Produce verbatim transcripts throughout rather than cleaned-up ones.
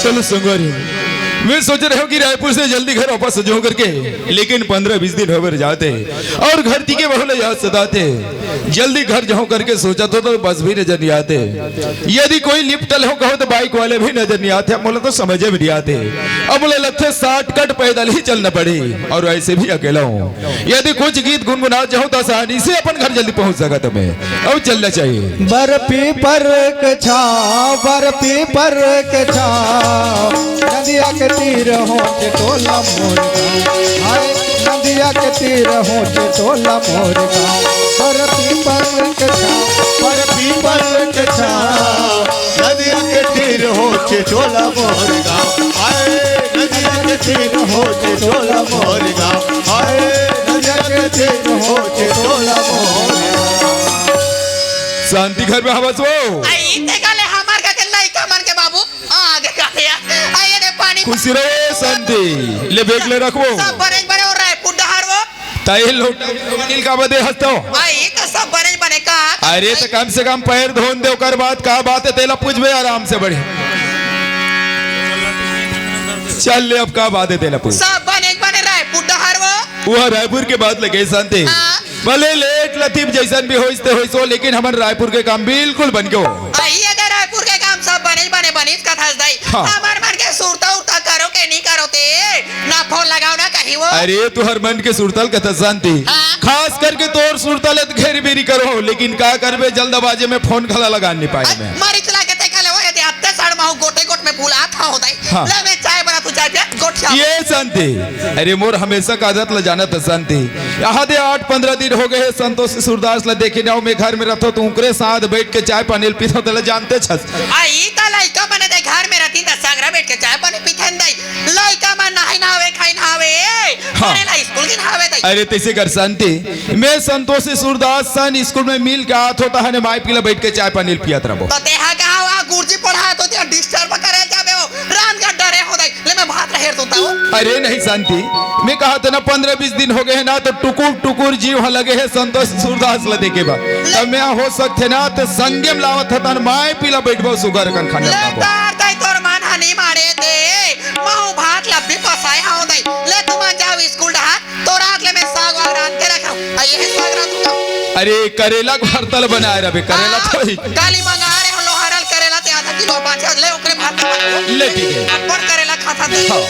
चलो संगवारी, मैं सोच रहे हूँ कि रायपुर से जल्दी घर वापस जाऊँ करके, लेकिन पंद्रह बीस दिन होबर जाते और घर ती के बहू ला याद सताते। जल्दी घर जाऊँ करके सोचा तो, तो बस भी नजर नहीं आते। यदि कोई लिफ्ट ले हो कहो तो बाइक वाले भी नजर नहीं आते। अब मोला तो समझ में नहीं आते। अब मोला लगथे शॉर्टकट पैदल ही चलना पड़े और ऐसे भी अकेला हूँ। यदि कुछ गीत गुनगुना जाऊं तो आसानी से अपन घर जल्दी पहुंच सकत हूं मैं। अब चलना चाहिए। बर पीपर के छाँव, बर पीपर के छाँव, नदिया के तीर होचे टोला मोर गाँव। हाय, नदिया के तीर होचे टोला मोर गाँव। बर पीपर के छाँव, बर पीपर के छाँव, नदिया के तीर होचे टोला मोर गाँव। हाय, नदिया के तीर होचे टोला मोर गाँव। हाय, नदिया के तीर होचे टोला मोर गाँव। शांति घर में हवस वो। आई ते गाले हमार का के लइका मन के बाबू। आ, आगे का यार। आ, ये दे पानी। खुशी रहो शांति। ले बैग ले रखबो। सब बने बने और रायपुर डहार वो। ताई लोटा अनिल का बदे हंसतो। आई तो सब बने बने का। अरे तो कम से कम पैर धोन दे, ओकर बाद का बात है तेला पूछबे आराम से बड़े। चल ले, अब का बात है तेला पूछ। सब बने बने रायपुर डहार वो। वो रायपुर के बात लगे शांति। हाँ। भले लेट लतीफ जैसन भी होइस ते होइस हो, लेकिन हमर रायपुर के काम बिल्कुल बन गयो। अही अगर रायपुर के काम सब बने बने बनिस कथस दाई। हाँ। हमर मन के सुरता उरता करो के नहीं करो ते, ना फोन लगाओ ना कहीं वो। अरे तुहर मन के सुरतल कथस शांति। हाँ। खास करके तोर सुरतल त घेरी बेरी करो, लेकिन का करबे जल्दबाजी में फोन घला लगा नहीं पाए मैं। मरी चला के ते कले वो यदि हफ्ते साढ़ माहू गोटे गोट में बुला था होता ही। हाँ। ले मैं चाय बना, तू चाय पिया, गोठिया। ये शांति, अरे मोर हमेशा का आदत ल जानत हस शांति। यहाँ दे आठ पंद्रह दिन हो गए हे संतोष सूरदास ल देखे ना, मैं घर में रहतो तो उनकरे साथ बैठ के चाय पानी ल पीतो, तेला जानते छस। आ, ई त लइका मने दे घर में रहती त संगरा बैठ के चाय पानी पीथन दई। लइका मन नहाई ना आवे, खाई ना आवे। हाँ। अरे ला स्कूल की ना आवे दई। अरे तैसे कर शांति, मैं संतोष सूरदास सन स्कूल में मिल के आत होता है, माई पीला बैठ के चाय पानी ल पियत रहो। तो तेहा कहा हुआ गुरुजी पढ़ा तो ते डिस्टर्ब करे जाबे हो, रात का डरे हो दई। ले मैं भात रहेर तो ताऊ। अरे नहीं शांति, मैं कहा था ना पंद्रह बीस दिन हो गए हैं ना, तो टुकुर टुकुर जीव ह लगे है संतोष सूरदास ल देखे बा। तब मैं हो सकथे ना तो संगेम लावत हतन माय पीला बैठबो सुगर कन खाने ले खाबो। तार ताई तोर मन हनी मारे दे, महू भात लब्बी पसाए हाउ दई। ले तुमन जाओ स्कूल डहा, तो रात ले मैं साग वाग रांध के रखा। आ ये साग रांध का। अरे करेला के भरता ल बनाए रबे, करेला हाँ, थोड़ी। काली मंगा रहे हो लोहारल करेला ते आधा किलो पाँच ले ओकरे भात ले ठीक है। अब्बड़ करेला खाता दे। हाँ।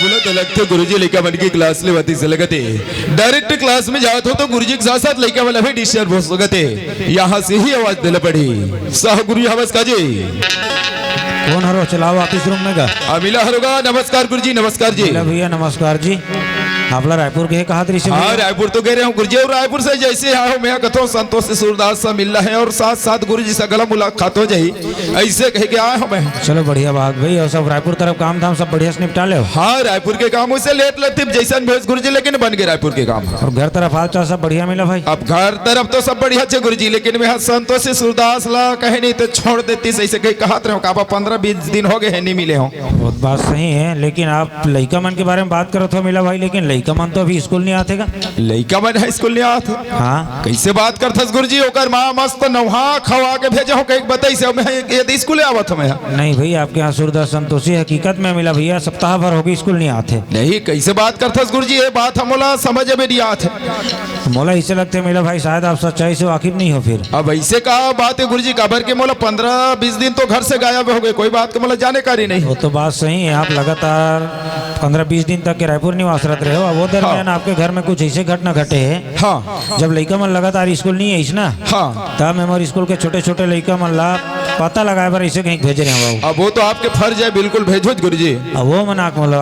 बोला तो लगथे गुरुजी लइका मन के क्लास लेवत हे, लगथे डायरेक्ट क्लास में जात हो तो गुरुजी के साथ साथ लइका मन भी डिस्टर्ब हो सकत हे। यहाँ से ही आवाज देला पड़ी। सह गुरु हवस का जी। कौन हरो? चलाओ ऑफिस रूम में का। अमिला हरोगा, नमस्कार गुरुजी, नमस्कार जी। मिला भैया, नमस्कार जी। आप ला रायपुर के कहा दृश्य हाँ, भैया? रायपुर तो गए रहे हूँ गुरुजी, और रायपुर से जैसे आए हो मैं कथो संतोष सूरदास से मिलना है और साथ साथ गुरुजी से गला मुलाकात हो जाई। ऐसे कह के आया हूँ मैं। चलो बढ़िया बात भाई। और सब रायपुर तरफ काम धाम सब बढ़िया से निपटा ले हो? हाँ, रायपुर के काम उसे लेट लतीफ जैसन भेज गुरुजी, लेकिन बन गए रायपुर के काम। और घर तरफ हाल चाल सब बढ़िया मिला भाई? अब घर तरफ तो सब बढ़िया छे गुरुजी, लेकिन मैं संतोष सूरदास ला कहे नहीं तो छोड़ देती, सही से कही कहत रहे हो का पंद्रह बीस दिन हो गए हैं नहीं मिले हो। बहुत बात सही है, लेकिन आप लइका मन के बारे में बात करत हो मिला भाई, लेकिन लइका मन तो अभी स्कूल नहीं आते का? लइका मन है स्कूल नहीं आते? हाँ। कैसे बात करथस गुरुजी? ओकर माँ मस्त नहा खवा के भेजे हो, कहीं बताई से मैं ये स्कूल आवत हूँ मैं। नहीं भैया, आपके यहाँ सूरदास संतोषी हकीकत में मिला भैया, सप्ताह भर होगी स्कूल नहीं आते। नहीं, कैसे बात करथस गुरुजी? ये बात हमला समझ में नहीं आते। मोला इसे लगते मिला भाई, शायद आप सच्चाई से वाकिफ नहीं हो फिर। अब ऐसे का बात है गुरुजी, काबर के मोला पंद्रह बीस दिन तो घर से गायब हो गए, कोई बात के मोला जानकारी नहीं। वो तो बात सही है, आप लगातार पंद्रह बीस दिन तक के रायपुर निवास रहत रहे हो, अब वो दरमियान हाँ। आपके घर में कुछ ऐसे घटना घटे है। हाँ। जब लइका मन लगातार स्कूल नहीं आइस ना, हाँ। तब मैं मोर स्कूल के छोटे-छोटे लइका मन ला पता लगाए बर ऐसे कहीं भेजे रहे हूँ। अब वो तो आपके फर्ज है, बिल्कुल भेजो गुरुजी। अब वो मन आक मोला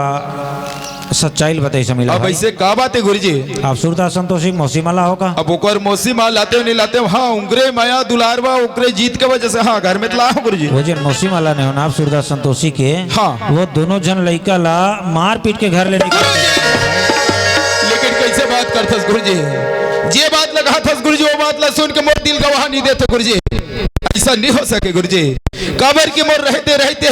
सच्चाई ल बताइस अमिला अब भाई। ऐसे का बात हे गुरुजी? आप सूरदास संतोषी के मौसी मन ला हो का? अब ओकर मौसी मन लाते हो नहीं लाते हो, हाँ, उंगरे मया दुलारवा, उंगरे जीत के वजह से, हाँ, घर में त लाए हो गुरुजी। वो जेन मौसी मन ला नहीं हो ना, आप सूरदास संतोषी के, हाँ। वो दोनों झन लइका ला मार पीट के घर ले निकल लेकिन कैसे बात करथस गुरुजी? जे बात ला कहथस गुरुजी, वो बात ला सुन के मोर दिल गवाह नहीं देथे गुरुजी। ऐसा नहीं हो सके गुरुजी, काबर कि मोर रहते रहते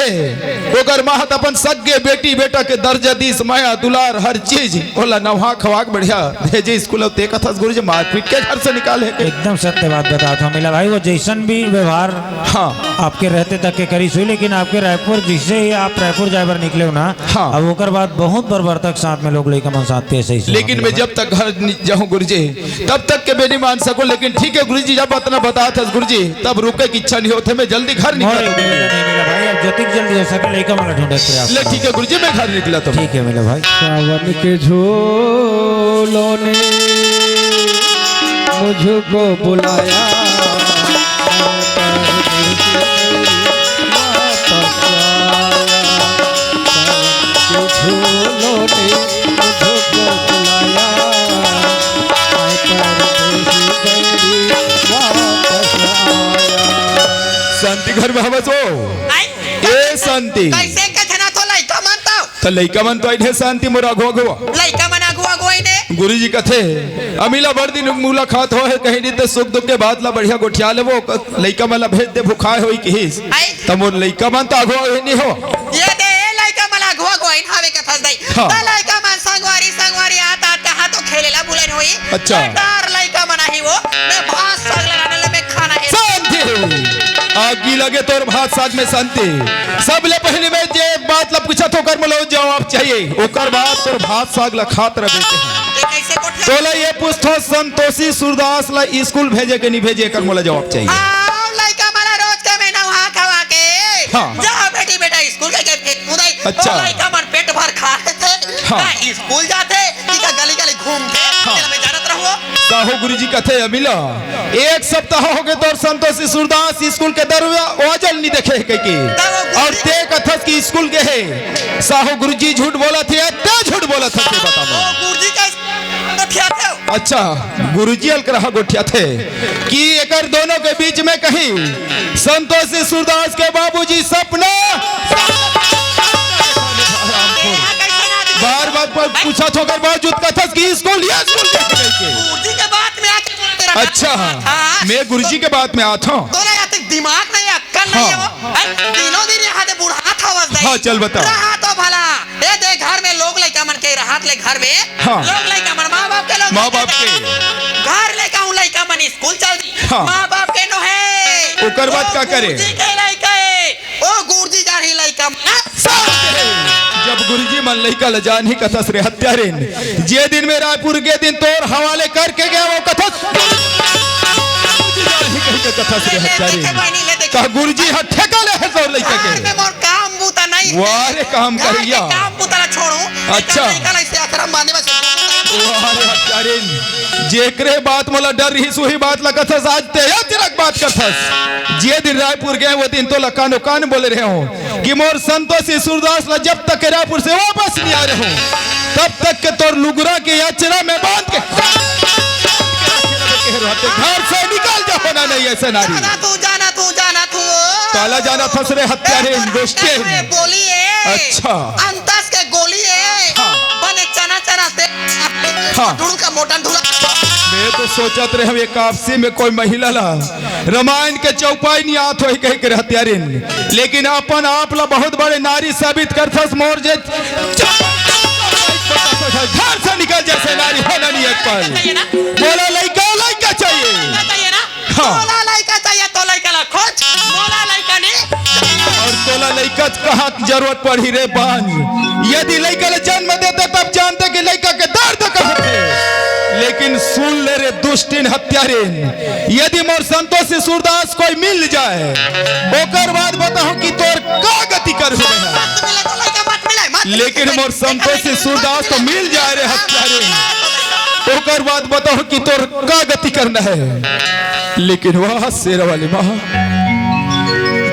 ओकर माँ ह त अपन सगे बेटी बेटा के दर्जा दीस, मया दुलार हर चीज, ओला नवा खवा के बढ़िया भेजे स्कूल, अउ ते कथस गुरुजी मारपीट के घर से निकाले के। एकदम सत्य बात बतात हव अमिला भाई, वो जैसन भी व्यवहार हाँ। आपके रहते तक के करिस होही, लेकिन आपके रायपुर, जिससे ही आप रायपुर जाए बर निकले हो ना, हाँ। अब ओकर बाद बहुत बर्बर तक साथ में लोग लइका मन साथ के सही से लेकिन मैं जब तक घर नि-, जाहूँ गुरुजी, तब तक के मैं नहीं मान सकूं, लेकिन ठीक है गुरुजी, जब अतना बतात हस गुरुजी, तब रुके की इच्छा नहीं होथे, मैं जल्दी घर निकलत हूँ। नहीं मिला भाई, अब जतिक जल्दी हो सके लइका मन ला ढूंढे के प्रयास ले करो। ठीक है गुरुजी, मैं घर निकलत हूँ। ठीक है मिला भाई। सावन के झोलों ने मुझको बुलाया, वापस आया। सावन के झोलों ने मुझको बुलाया, मैं परदेसी गैरी वापस आया। शांति घर में हवस हो? आई? ए शांति। कैसे कथे ना तो लइका मन तो? तो लइका मन तो आइन हे शांति मोर आघू आघू। लइका मन आघू आघू आइन हे। गुरुजी कथे, अमिला बड़ दिन मुलाकात होहे, कहीं नहीं तो सुख दुख के बात ला बढ़िया गोठिया लेबो, क-, लइका मन ला भेज दे, भुखाए होही किहिस। आई? त मोर लइका मन त आघू आघू नहीं हो। ये दे, ए लइका मन आघू आघू आइन हवे कथस दाई। हाँ। त लइका मन संगवारी, संगवारी आत, आत कहाँ तो खेले ला बुलाइन होही। अच्छा। त डार लइका मन आही वो, मैं भात साग ला लाने ले मैं खाना हे। शांति। आगी लगे तोर भात साग में शांति। सबले पहले मैं जे बात ला पूछत हों ओकर मोला जवाब चाहिए। ओकर बाद तोर भात साग ला खात रह बेटे। ये कैसे कोठिया? तोला ये पूछथों संतोषी सूरदास ला स्कूल भेजे के नहीं भेजे, एकर मोला जवाब चाहिए। हाँ, लइका मन ला रोज के मैं नहा खवा के। हाँ। जा बेटी बेटा स्कूल के, के, के उदय। अच्छा। ओ लइका मन पेट भर खा लेथे। हाँ। ना स्कूल जाथे, कि का गली गली घूमथे। हाँ। तेला मैं जानत रहूं। साहू गुरुजी कथे, अमिला, एक सप्ताह होगे तोर संतोषी सूरदास स्कूल के दरवाजा ल नहीं देखे हे कहिके। तब वो गुरुजी अउ ते कथस कि स्कूल गे हे। साहू गुरुजी झूठ बोलत हे, ते झूठ बोलत हस, ते बता मोला। वो गुरुजी का गोठियाथे। अच्छा, गुरुजी अलकरहा गोठियाथे कि एकर दोनों के बीच में कहीं संतोषी सूरदास के बाबूजी सपना बार बार प-, पूछत हों ओकर बावजूद कथस कि स्कूल, ये स्कूल के कहिके। गुरुजी के बात में आके बोलते रहता। अच्छा, हाँ। मैं गुरुजी के बात में आत हों। तोला या तो दिमाग नहीं, अक्कल नहीं हाँ। हे वो। हैं? दिनों दिन यहाँ से बुढ़ात हवस दाई। हाँ, चल बता। रहा तो भला। ए दे घर में लोग लइका मन के रहत ले घर में। हाँ। लोग लइका मन माँ बाप के लोग माँ बाप के। घर ले कहूँ लइका मन स्कूल चल दी। हाँ। माँ बाप के नोहे। ओकर बाद ओ का करे? गुरुजी के लइका हे। ओ गुरुजी जाही लइका मन। जब गुरुजी मन लइका ल जानही कथस रे हत्यारिन, जे दिन मैं रायपुर गे दिन तोर हवाले करके गया वो कथस। गुरुजी जानही कहिके कथस रे ले, ले, हत्यारिन। देखे बहिनी, ले, देखे। का गुरुजी ह ठेका ले हे तोर लइका के? घर में मोर काम बूता नहीं हे। वाह रे काम घर के करिया। काम बूता ला छोड़ो। अच्छा। लइका ला इसे आश्रम बांधे में से वाह रे हत्यारिन। जेकरे बात मोला डर रहिस, वही बात ला कथस, आज ते अचरक बात कथस। जे दिन रायपुर गए, वो दिन तोला कानो कान बोले रहे हों कि मोर संतोषी सूरदास ला जब तक के रायपुर से वापस नहीं आ रहे हों, तब तक के तोर लुगरा के अचरा में बांध के घर से निकल जा, होना नहीं ऐसे नारी। जाना तू, जाना तू, जाना तू। काला जाना फंस रहे हत्यारे, ए, दुष्टे। ए, बोली है। अच्छा। अंतस के गोली है। हाँ। बने चना चना ते। हाँ। ढुड़का मोटन ढुला। मैं तो सोचत रहे हूँ, एक आपसी में कोई महिला ला रामायण के चौपाई नहीं आत होही कहिके हत्यारिन, लेकिन अपन आप ला बहुत बड़े नारी साबित करथस। मोर जे घर से निकल जैसे नारी होना नहीं एक पल। बोला लइका, लइका चाहिए। हाँ। तोला लइका चाहिए तो लइका ला खोज, मोला लइका नहीं। अउ तोला लइका कहाँ के जरूरत पड़ही रे बांझ? यदि लइका ला जन्म देते तब जानते कि लइका के दर्द का होथे। लेकिन सुन ले रे दुष्टिन हत्यारिन, यदि मोर संतोषी सूरदास कोई मिल जाए, ओकर बाद बताहूँ कि तोर का गति करहूँ मैं। मत मिले तो लइका मत मिले, मत लेकिन मिले। मोर संतोषी सूरदास तो मिल जाए रे हत्यारिन, ओकर बाद बताहूँ कि तोर का गति करना है। लेकिन वाह शेरा वाली माँ,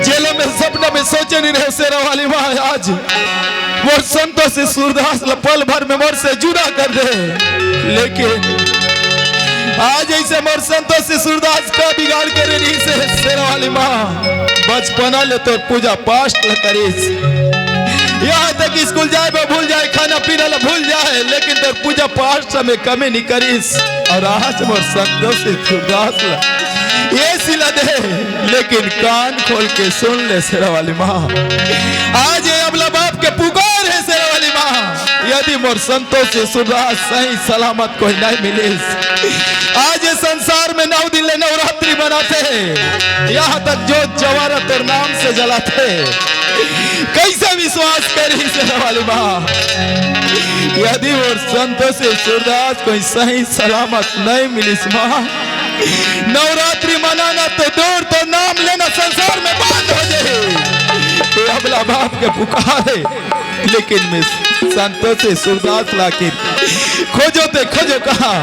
जेला मैं सपना में सोचे नहीं रहे, शेरा वाली माँ आज मोर संतोषी सूरदास ला पल भर में मोर से जुदा कर दे, लेकिन आज ऐसे मोर संतोषी सूरदास का बिगाड़ करे रहिसे, शेरा वाली माँ। बचपना ले तोर पूजा पाठ ला करिस, यहाँ तक स्कूल जाए बर भूल जाए, खाना पीना ला भूल जाए, लेकिन तोर पूजा पाठ में कमी नहीं करिस। और आज मोर संतोषी सूरदास ला ये सिला दे, लेकिन कान खोल के सुन ले, शेरा वाली माँ। आज ये अबला बाप के पुकार हे, शेरा वाली माँ। यदि मोर संतोषी सूरदास सही सलामत कोई नहीं मिलिस, आज ये संसार में नौ दिन ले नवरात्रि मनाथे, यहाँ तक जोत जवारा तोर नाम से जलाथे, कैसे विश्वास करिस, शेरा वाली माँ? यदि मोर संतोषी सूरदास कोई सही सलामत नहीं मिलिस माँ, नवरात्रि मनाना तो दूर, तोर नाम लेना संसार में बंद हो जाए। ये अबला बाप के पुकार हे, लेकिन मैं संतोषी सूरदास ला के खोजो ते खोजो कहाँ?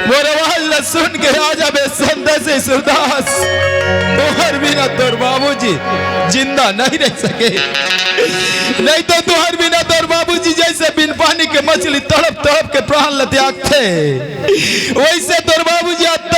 मोर आवाज ला सुन के आ जाबे संतोषी सूरदास, तोहर बिना तोर बाबूजी जिंदा नहीं रह सके, नहीं तो तोहर बिना तोर बाबूजी जैसे बिन पानी के मछली तड़प तड़प के प्राण ला त्यागथे, वैसे तोर बाबूजी आज